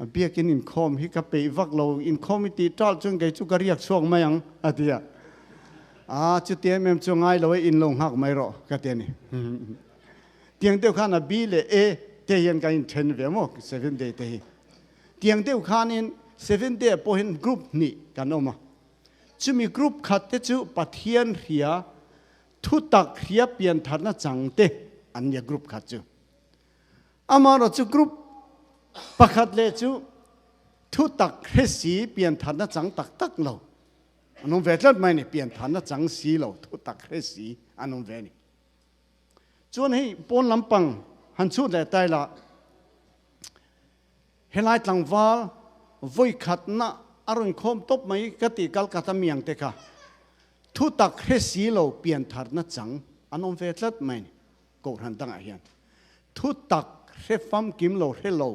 Biakin inkhawm hi ka peih vak lo, inkhawm i tih ṭalh chuan kei chu ka riak chhuak mai ang a ti a. A chuti em em chu ngai lo e, in lo nghak mai rawh ka ti a ni. Tiang deuh khan a B leh A te hian kan inṭhen ve maw seven day te hi. Tiang deuh khanin seven day ah pawh hian group hnih kan awm a. Chumi group khat te chu Pathian hria Thutak hria piantharna changte an nia group khat chu. Amaherawh chu group pakhat leh chu thutak hre si piantharna chang tak tak lo an awm ve tlat mai a ni. Piantharna chang si lo thutak hre si an awm ve a ni. Chuan hei pawn lampang han chhut leh tai la, Helai tlangval vawikhatna a rawn khawm tawp mai ka ti Calcutta miang te kha thutak hre si lo piantharna chang an awm ve tlat mai ni Kohhran dangah hian thutak hre famkim lo hre lo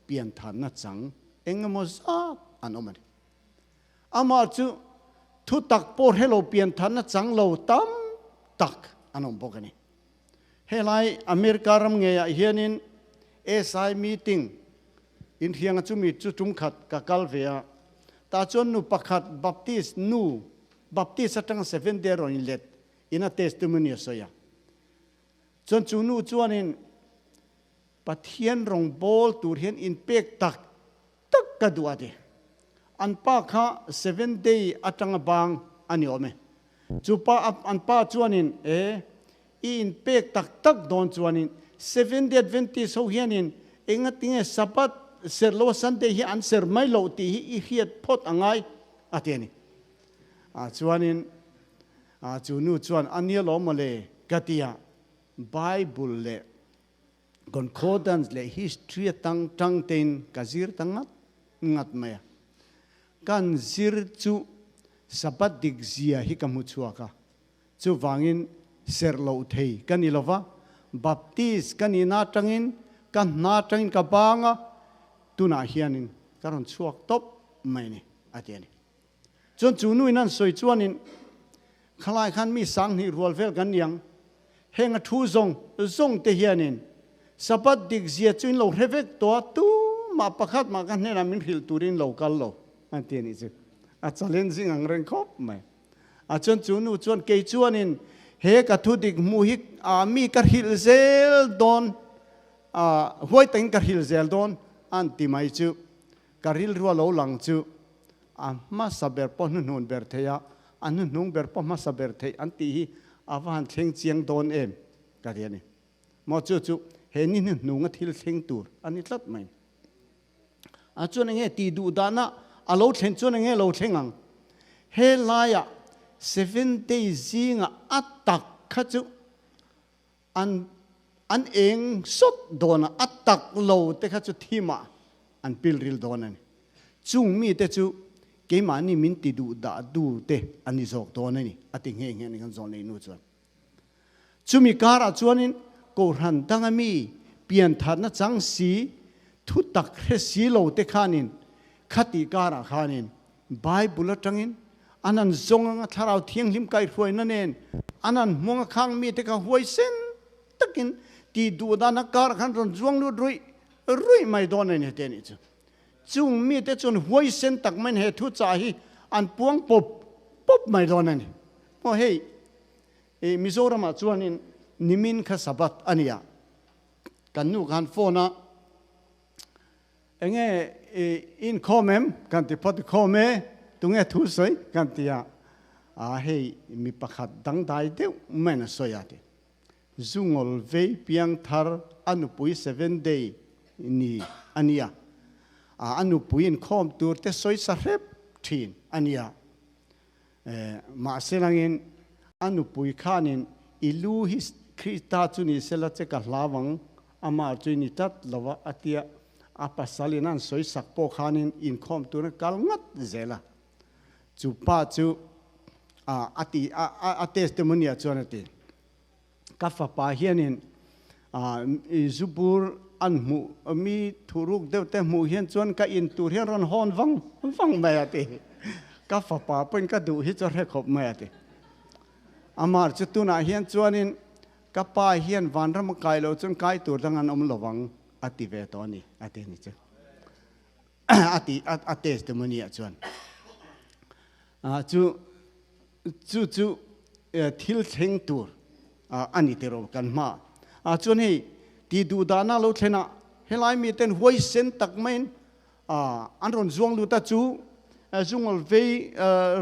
piantharna chang eng emaw zat an awm a ni. Amah chu thutak pawh hre lo piantharna chang lo tam tak an awm bawk a ni. Helai America ram ngeiah hianin SI meeting inhrianga chumi chu tum khat ka kal ve a, tah chuan nu pakhat Baptist nu, Baptist atanga Seventh Day rawn inlet in a testimony a sawi a. Chuan chu nu chuanin Pathian rawngbawl tur hian inpek tak tak ka duh a ti. An pa kha Seventh Day atanga bang a ni awm e. Chu pa an pa chuanin e, i inpek tak tak dawn chuanin Seventh Day Adventist ho hianin engatinge Sabbath serh lo a Sunday hi an serh mai loh tih hi i hriat phawt a ngai a ti a ni. Ah chuanin ah chu nu chuan a nia lawm mawle ka ti a, Bible leh Concordance leh history atang tang tein ka zir ta ngat ngat mai a. Kan zir chu Sabbath dik zia hi ka hmu chhuak a, chuvangin serh loh thei ka ni lova, Baptist ka nihna atangin ka hna atangin ka bang a, tunah hianin ka rawn chhuak tawp mai ni, a ti a ni. Chuan chu nuin an sawi chuanin, Khalai khan mi sanghnih rual vel kan niang, heng a thu zawng zawng te hianin Sabbath dik zia chu in lo hre vek tawh a, tumah pakhat mah ka hnenah min hrilh turin lo kal lo, an ti a nih chu. A challenging ang reng khawp mai. A chuan chu nu chuan kei chuanin he ka thu dik hmuh hi mi ka hrilh zel dawn, huai takin ka hrilh zel dawn, an ti mai chu. Ka rilru a lo lang chu a hmasa ber pawh hnuhnun ber thei a, a hnuhnung ber pawh hmasa ber theih an tih hi a va han thleng chiang dawn em ka ti a ni. Maw chu chu he ni hnuhnunga thil thleng tur a ni tlat mai. A chuan enge tih duh dahna a lo thlen chuan enge lo thleng ang? He laiah Seventh Day zingah a tak kha chu An an eng sawt dawn a, a tak lo te kha chu thimah an pil ril dawn a ni. Chung mite chu keimahni min ti duh dah du te an ni zawk dawn a ni, a ti nghe nghe a ni kan zawn lei nu chuan. Chumi karah chuanin Kohhran danga mi piantharna chang si, thu tak hre si lo te khanin khati karah khanin Bible atangin an han zawng anga Thlarau Thianghlim kaihhruaina nen an han hmawng a khang mite kha huaisen takin tih duh dan a kar khan rawn zuang lut ruih ruih mai dawn a ni te nih chu. Chung mite chuan huaisen tak maiin he thuchah hi an puang pawp pawp mai dawn a ni. Aw hei, Mizoramah chuanin nimin kha Sabbath a nia, kan nu khan phone a, Enge i inkhawm em? Kan ti phawt, Khawm e, tunge thu sawi? Kan ti a, a hei mi pakhat dangdai deuh maiin a sawi a ti. Zungol vei piang thar a nupui seven day ni a nia, a nupui inkhawm tur te sawi sa hrep thin a nia. Mahse langin a nupui khanin i lu hi Krista chu ni sela che ka hlau ang. Amah chu i ni tlat lo a, a tia. A pasal in an sawi sak pawh khanin inkhawm tur a kal ngat zel a. Chu pa chu a ti a testimony ah chuan a ti, Ka fapa hianin zubur an hmuh mi thuruk deuh te hmuh hian chuan ka in tur hian rawn hawn vang vang mai a ti. Ka fapa pawhin ka duh hi chu a hre khawp mai a ti. Amah chu tunah hian chuanin ka pa hian vanram a kai loh chuan kai tur dang an awm lo vang a ti ve tawh a ni a ti a ni chu. A ti a testimony ah chuan chu chu chu thil thleng tur a ni tiraw kan hma ah chuan hei ti duh dahna lo thlen ah helai mi ten huaisen tak maiin an rawn zuang lut a chu zungawl vei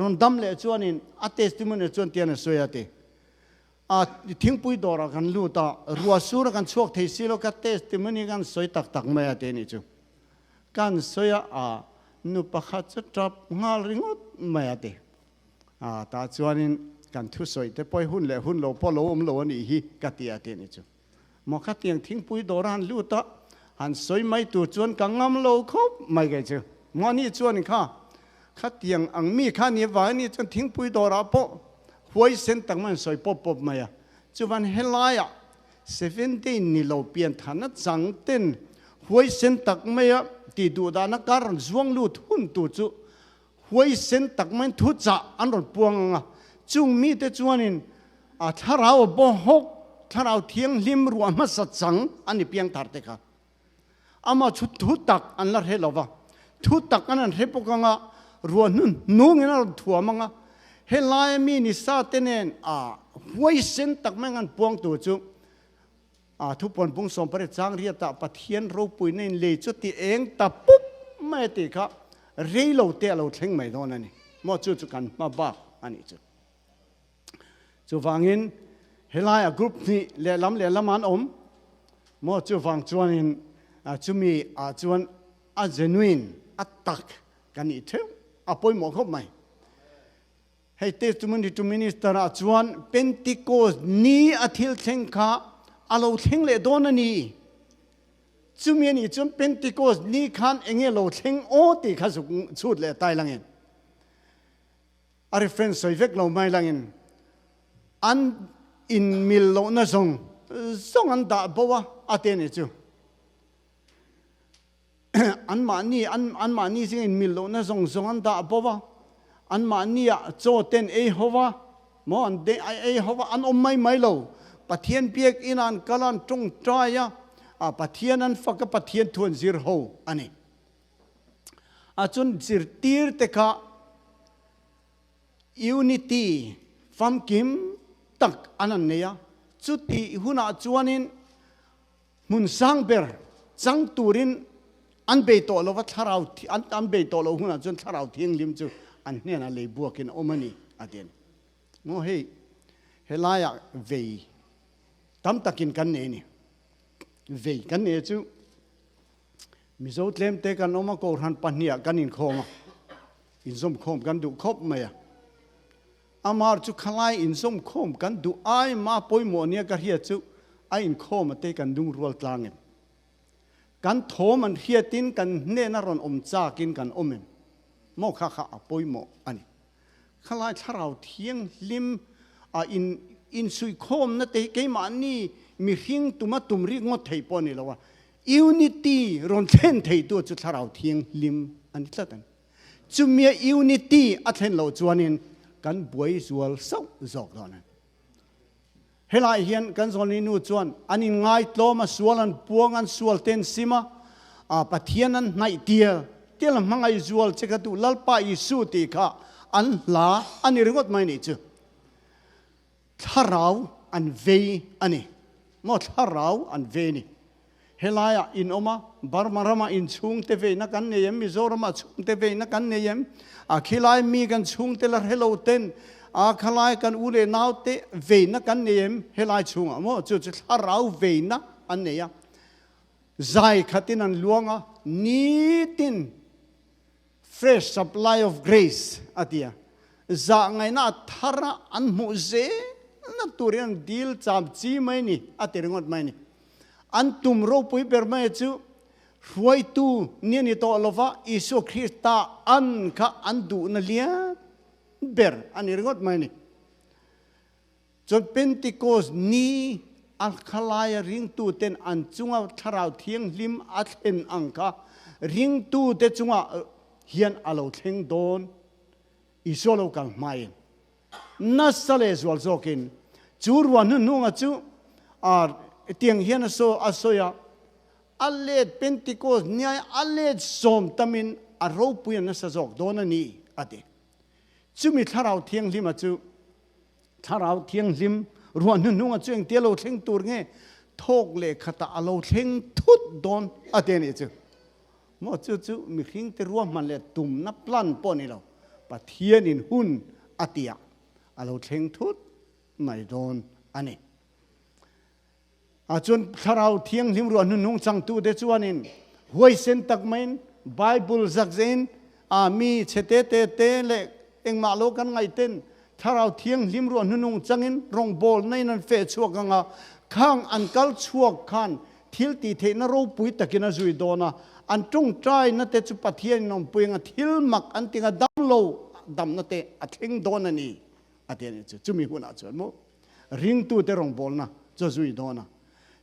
rawn dam leh chuanin a testimony chuan tian a sawi a ti. A thingpui dawrah kan lut a, ruah sura kan chhuak thei si lo, ka testimony kan sawi tak tak mai a ti anih chu. Kan sawi a, a nu pakhat chu tap nghal ringawt mai a ti. A tah chuanin kan thusawi te pawh hi hun leh hun lo pawh lo awm lo anih hi ka ti a ti anih chu. Maw khatiang thingpui dawra han lut a, han sawi mai tur chuan ka ngam lo khawp mai kei chu. Maw ni chuan kha khatiang ang mi kha ni avangin ni chuan thingpui dawrah pawh huaisen tak mai an sawi pawp pawp mai a. Chuvan helaiah Seventh-day ni lo pian than a chang ten huaisen tak maia tih duh dahna kar rawn zuang lut hun tur chu Huaisen tak maiin thuchah an rawn puang ang a, chung mite chuanin a thlarau a baw hawk, thlarau thianghlim ruah hmasa chang an ni piang thar te kha. Amah chu thu tak an la hre lo va, thu tak an han hre bawk ang a, ruah hnu hnungin a rawn thuam ang a, helaia mi ni sa te nen a huaisen tak maiin an puang tur chu A thupuan bung 18 chang riatah Pathian ropuina in lei chu ti eng ta pup mai a tih kha rei lo te a lo thleng mai dawn a ni. Maw chu chu kan hma bak a nih chu. Chuvangin helaiah group hnih lehlam lehlam an awm. Maw chuvang chuanin chumi ah chuan a genuine, a tak kan nih theuh a pawimawh khawp mai. Hei Testimony to Minister ah chuan Pentecost ni a thil thleng kha a lo thleng leh dawn a ni. Chumi a nih chuan Pentecost ni khan enge lo thleng aw tih kha zuk chhut leh tai langin a reference sawi vek lo mai langin an inmil lohna zawng zawng an dah bo a a te nih chu. Anmahni, anmahni zinga inmil lohna zawng zawng an dah bo a, anmahnia chaw ten ei ho va, maw an de ei ho va, an awm mai mai lo. Pathian biakinn ah an kal a, an tawngtai a, a Pathian an fak a, Pathian thu an zir ho a ni. A chuan zirtir te kha unity famkim tak an an nei a, chutih hunah chuanin Hmun sang ber chang turin an bei tawh lo va, thlarau an an bei tawh loh hunah chuan thlarau thianghlim chu an hnenah lei buakin a awm a ni, a ti a ni. Maw hei, helaiah vei tam takin kan nei a ni. Vei kan nei chu Mizo tlemte kan awm a, Kohhran pahniha kan inkhawm a, inzawmkhawm kan duh khawp mai a. Amar chu khalai inzawmkhawm kan duh ai ma pawimawh nia ka hriat chu a inkhawm ate kan lungrual tlang em? Kan thawm an hriatin kan hnena rawn awm chakin kan awm em? Maw kha kha a pawimawh a ni. Khalai thlarau thianghlim a in insuihkhawmna te hi keimahni mihring tuma tum rik ngawt thei pawh a ni lo a, unity rawn thlen theitu chu thlarau thianghlim a ni tlat a ni. Chumia unity a thlen loh chuanin kan buai zual sauh zawk dawn a ni. Helai hian kan Zawlni nu chuan an inngaitlawm a, sual an puang, an sual ten sim a, a Pathian an hnaih tial tial a hmangaih zual che kha duh Lalpa Isu tih kha an hla a ni ringawt mai nih chu. Thlarau an vei a ni. Maw thlarau an vei a ni. Helaiah in awm a, Burma ramah in chhungte veina kan nei em? Mizoramah chhungte veina kan nei em? A khilai mi kan chhungte la hre lo ten a khalai kan u leh naute veina kan nei em? Helai chhungah maw chu chu thlarau veina an nei a. Zai khatin an luang a, nitin Fresh supply of grace a ti a, zah ngaihna a thar a, an hmuh zelna turin an dil cham chi mai ni a ti ringawt mai ni. An tum ropui ber mai chu hruaitu ni a ni tawh lova, Isua Krista an kha an duhna lian ber a ni ringawt mai a ni. Chuan Pentecost ni a khalaia ringtuten an chunga Thlarau Thianghlim a thlen ang kha ringtute chungah hian a lo thleng dawn. Isua lo kal hmain nasa leh zual zawkin chu ruah hnuhnunga chu tiang hian a sawi a, A let Pentecost niai a let sawm tamin a ropui a nasa zawk dawn a ni, a ti. Chumi Thlarau Thianghlima chu Thlarau Thianghlim ruah hnuhnunga chu engtia lo thleng tur nge thawk leh khatah a lo thleng thut dawn a ti a nih chu. Maw chu chu mihringte ruahman leh tumna plan pawh a ni lo, Pathianin hun a tiah a lo thleng thut mai dawn a ni. A chuan Thlarau Thianghlim ruah hnuhnung changtute chuanin huaisen tak maiin Bible zak zein a mi chhe te te te leh engmah lo kan ngaihten Thlarau Thianghlim ruah hnuhnung changin rawngbawlna in an feh chhuak ang a, khang an kal chhuak khan thil tih theihna ropui takin a zui dawn a, an tawngtaina te chu Pathianin awmpui anga thil mak an ti anga damlo damna te a thleng dawn a ni a ti a nih chu. Chumi hunah chuan maw ringtute rawngbawlna chu a zui dawn a,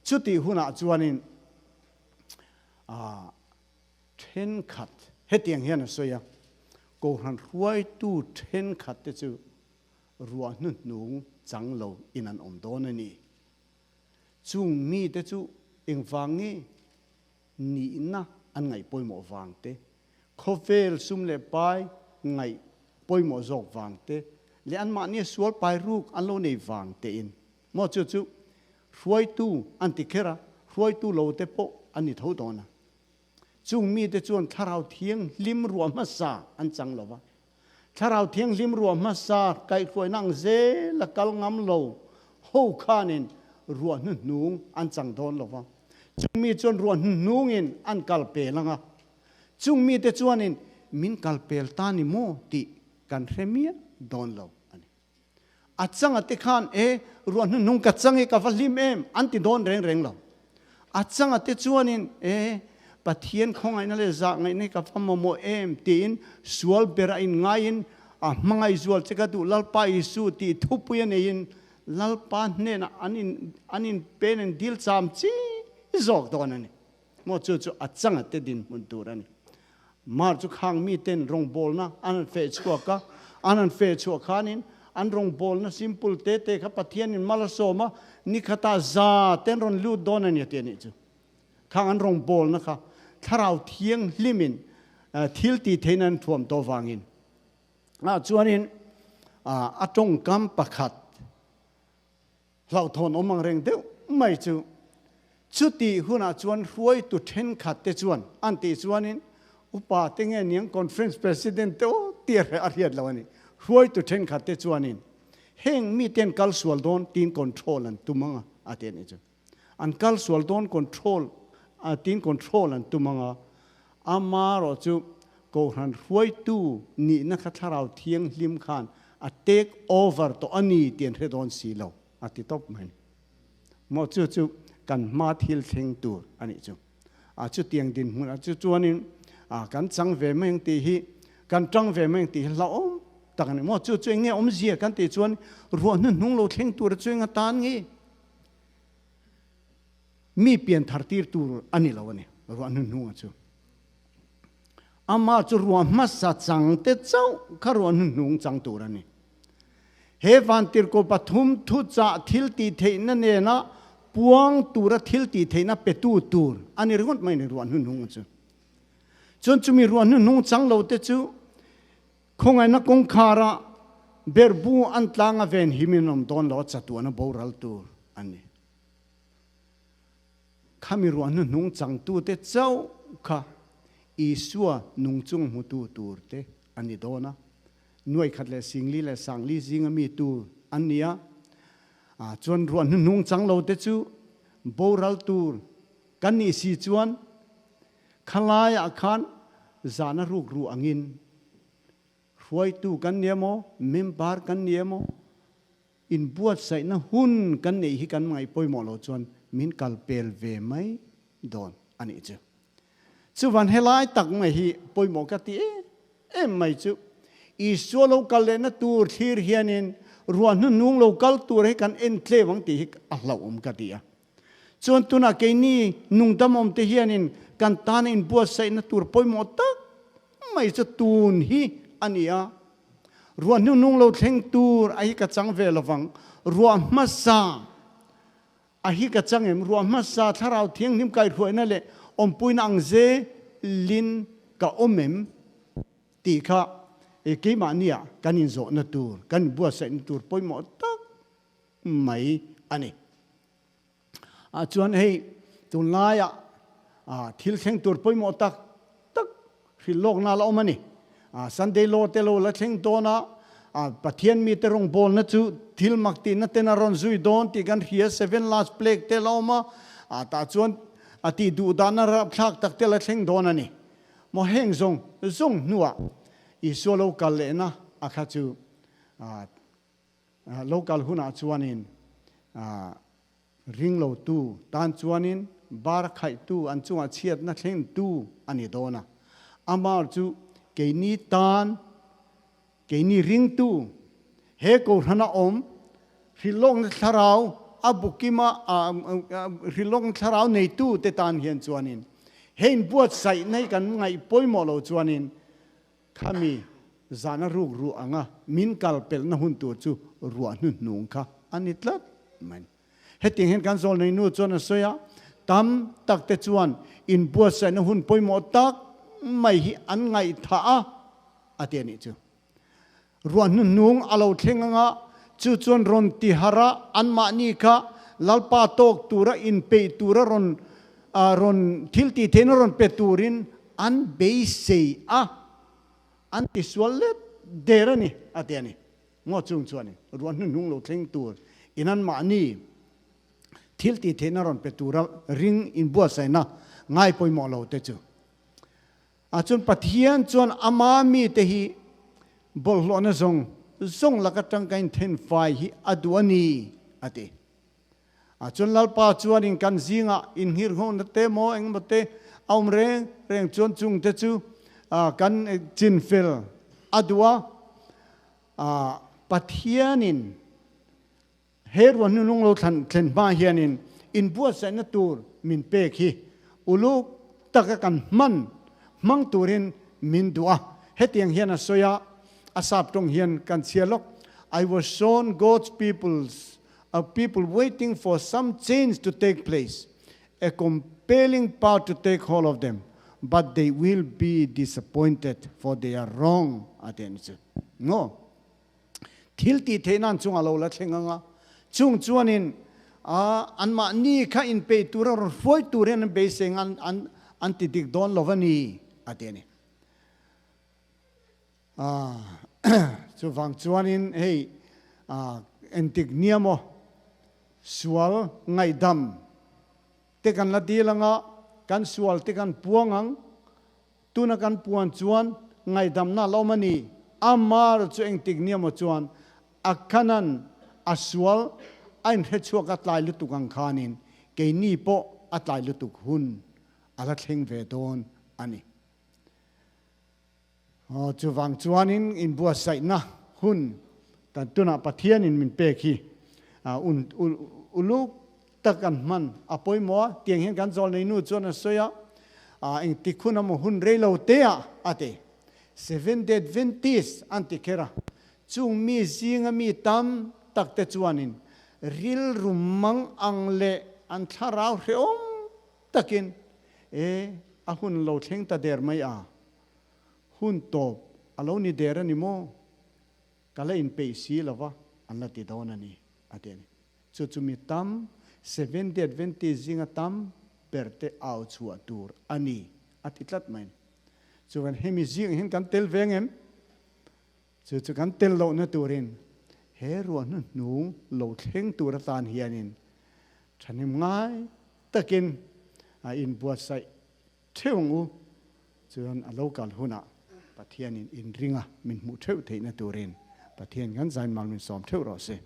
chutih hunah chuanin ah thenkhat hetiang hian a sawi a, Kohhran hruaitu thenkhat te chu ruah hnuhnung chang lo in an awm dawn a ni. Chung mite chu engvang nge nihna an ngaih pawimawh vang te, khawvel sum leh pai ngaih pawimawh zawk vang te leh anmahnia sual pai ruk an lo nei vang tein maw chu chu hruaitu an ti kher a, hruaitu lo te pawh an ni tho dawn a. Chung mite chuan Thlarau Thianghlim ruah hmasa an chang lo va. Thlarau Thianghlim ruah hmasa kaihhruaina ang zel a kal ngam lo ho khanin ruah hnuhnung an chang dawn lo va. Chung mi chuan ruah hnuhnungin an kal pel ang a. Chung mite chuanin min kal pel ta ni maw tih kan hre miah dawn lo a ni. A changa te khan e ruah hnuhnung ka chang e ka va hlim em an ti dawn reng reng lo. A changa te chuanin e Pathian khawngaihna leh zah ngaihna hi ka va mamawh em tiin sual ber a inngaiin a hmangaih zual che ka duh Lalpa Isu tih thupui a neiin Lalpa hnenah an in an inpen in dil cham chi zawk dawn a ni. Maw chu chu a changa te dinhmun tur a ni. Mar chu khang miten rawngbawlna an han feh chhuak a, an han feh chhuah khanin an rawngbawlna simple te te kha Pathianin mal a sawm a, nikhatah za te an rawn lut dawn a ni a ti a nih chu. Khang an rawngbawlna kha Thlarau Thianghlimin thil tih theihna an thuam tawh vangin. Ah chuanin a tawngkam pakhat Hlauhthawn awm ang reng deuh mai chu chutih hunah chuan hruaitu thenkhat te chuan an tih chuanin upa te nge niang conference president te aw tih a hriat lo a ni. Hruaitu thenkhat te chuanin heng mite an kal sual dawn tiin control an tum ang a a ti a nih chu. An kal sual dawn control tiin control an tum ang a, amarawh chu Kohhran hruaitu nihna kha Thlarau Thianghlim khan a take over tawh a ni tih an hre dawn si lo, a ti tawp mai. Maw chu chu kan hma thil thleng tur a nih chu. A chutiang dinhmunah chu chuanin a kan chang ve mai ang tih hi, kan tang ve mai ang tih hi hlauhawm tak a ni. Maw chu chu eng nge awmzia kan tih chuan ruah hnuhnung lo thleng tur chu eng atan nge? Mi pian thar tir tur a ni lo a ni, ruah hnuhnunga chu. Amah chu ruah hmasa chang te chauh kha ruah hnuhnung chang tur a ni. He vantirhkoh pathum thuchah thil tih theihna nena puang tura thil tih theihna petu tur a ni ringawt mai a ni ruah hnuhnunga chu. Chuan chumi ruah hnuhnung chang lo te chu khawngaihna kawngkhara berhbu an tlanga ven himin an awm dawn lo a chatuana boral tur a ni. Khami ruah hnuhnung changtute chauh kha Isua nungchung hmutu tur te an ni dawn a, nuai khat leh singli leh sangli zinga mi tur an ni a, chuan ruah hnuhnung chang lo te chu boral tur kan nih si chuan khalaiah khan zahna rukru angin hruaitu kan ni emaw, member kan ni emaw, Inbuatsaihna hun kan neih hi kan ngaih pawimawh loh chuan min kal pel ve mai dawn a nih chu. Chuvan helai tak mai hi pawimawh ka ti em em mai chu Isua lo kal lehna tur thlir hianin ruah hnuhnung lo kal tur hi kan en tlem ang tih hi a hlauhawm ka ti a. Chuan tunah keini nungdam awmte hianin kan tana inbuatsaihna tur pawimawh tak mai chu tun hi a ni a. Ruah hnuhnung lo thleng tur a hi ka chang ve lovang. Ruah hmasa a hi ka chang em? Ruah hmasa Thlarau Thianghlim kaihhruaina leh awmpuina ang zelin ka awm em? Tih kha keimahniah kan inzawhna tur, kan inbuatsaihna tur pawimawh tak mai a ni. Ah chuan hei tunlaiah ah thil thleng tur pawimawh tak tak hrilh lawkna la awm a ni. Ah Sunday law te lo la thleng dawn a, ah Pathian mite rawngbawlna chu thil mak tihna ten a rawn zui dawn tih kan hria, seven last plague te la awm a, ah tah chuan a tih duh dahna rapthlak tak te la thleng dawn a ni. Maw heng zawng zawng hnuah Isua lo kal lehna a kha chu ah Local hunah chuanin ringlotu tan chuanin bar khaihtu an chungah chhiatna thlengtu a ni dawn a. Amah chu keini tan, keini ringtu, he Kohhrana awm hrilhlawkna thlarau a bukima hrilhlawkna thlarau neitu te tan hian chuanin he inbuatsaihna hi kan ngaih pawimawh lo chuanin Khami zana ruk ruh anga min kal pelhna hun tur chu ruah hnuhnung kha a ni tlat mai. Hetiang hian kan zawlnei nu chuan a sawi a, tam tak te chuan inbuatsaihna hun pawimawh tak mai hi an ngaihthah a, a ti a nih chu. Ruah hnuhnung a lo thleng anga chu chuan rawn ti harh a, anmahni kha Lalpa tawk tura inpeih tura rawn rawn thil tih theihna rawn pe turin An beisei a, an tisual let der a ni, a ti a ni. Ngaw chung chuanin ruah hnuhnung lo thleng tur in anmahni thil tih theihna rawn pe tura ring inbuatsaihna ngai pawimawh lo te chu. A chuan Pathian chuan ama mite hi bawlhhlawhna zawng zawng laka tangkain thenfai hi a duh a ni, a ti. A chuan Lalpa chuanin kan zingah inhirnghawhna te maw engemaw te a awm reng reng chuan chung te chu kan chinfel a duh a. Pathianin he ruahnu lo thlan thlen hma hianin inbuatsaihna tur min pek hi uluk taka kan hman hmang turin min duh a. Hetiang hian a sawi a, a sap tawng hian kan chhia lawk, I was shown God's people's A people waiting for some change to take place, a compelling power to take hold of them, but they will be disappointed for they are wrong, a ti a ni chu. Maw? Thil tih theih nan chungah lo la thleng anga, chung chuanin a anmahni kha inpeih tura rawn hruai tur hian an beisei ang an an ti dik dawn lo va ni, a ti a ni. Chuvang chuanin hei entik nia maw sual ngaihdam te kan la dil anga, kan sual te kan puang ang, tuna kan puan chuan ngaihdamna a la awm a ni. Amar chu engtik nia maw chuan a kanan a sual a inhrechhuak a tlai lutuk ang khanin keini pawh a tlai lutuk hun a la thleng ve dawn a ni. Aw, chuvang chuanin inbuatsaihna hun kan tunah Pathianin min pek hi uluk tak kan hman a pawimawh a, tiang hian kan zawlnei nu chuan a sawi a, engtik hun emaw hun rei lo te ah a ti. Seventh Day Adventist an ti kher a, chung mi zinga mi tam tak te chuanin rilru mang ang leh an thlarau hrehawm takin e a hun lo thleng ta der mai a, hun tawp a lo ni der a ni maw? Ka la inpeih si lo va, an la ti dawn a ni, a ti a ni. Chu chu mi tam, Seventh-day Adventist zinga tam ber te au chhuah tur a ni, a ti tlat mai a ni. Chuan hemi zingah hian kan tel ve ang em? Chu chu kan tel lohna turin he ruahna hnung lo thleng tur atan hianin thahnem ngai takin a inbuatsaih theuh ang u. Chuan a lo kal hunah Pathianin inringa min hmuh theuh theihna turin Pathian kan zainmal min sawm theuh rawh se.